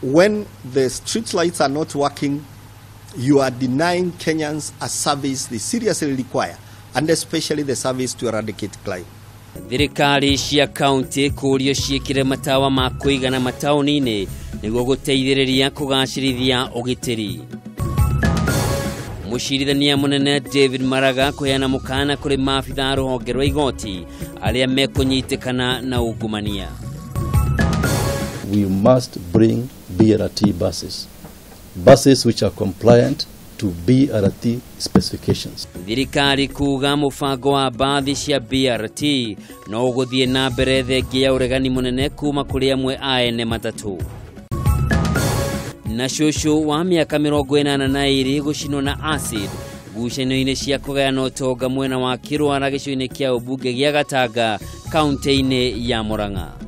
When the street lights are not working, you are denying Kenyans a service they seriously require, and especially the service to eradicate crime. Thirikari cia kaunti kũũrio ciĩkĩre matawa ma kũigana mataũni-inĩ nĩguo gũteithĩrĩria kũgacĩrithia ũgitĩri. Mũcirithania mũnene David Maraga kũheana mũkana kũrĩ maabitha a rũhonge rwa igoti arĩa mekũnyitĩkana na ungumania. We must bring BRT buses, buses which are compliant to BRT specifications. Thirikari kuga mũbango wa mbathi cia BRT no ũgũthiĩ na mbere thengia ya ũregani mũnene kuma kũrĩ amwe a ene matatũ. Na cũcũ wa mĩaka 82 gũcinwo na acid ngucanio-inĩ cia kũgayana ũtonga mwena wa Kĩrwara gĩcigo-inĩ kĩa ũmbunge gĩa Gatanga kaunti-inĩ ya Murang'a.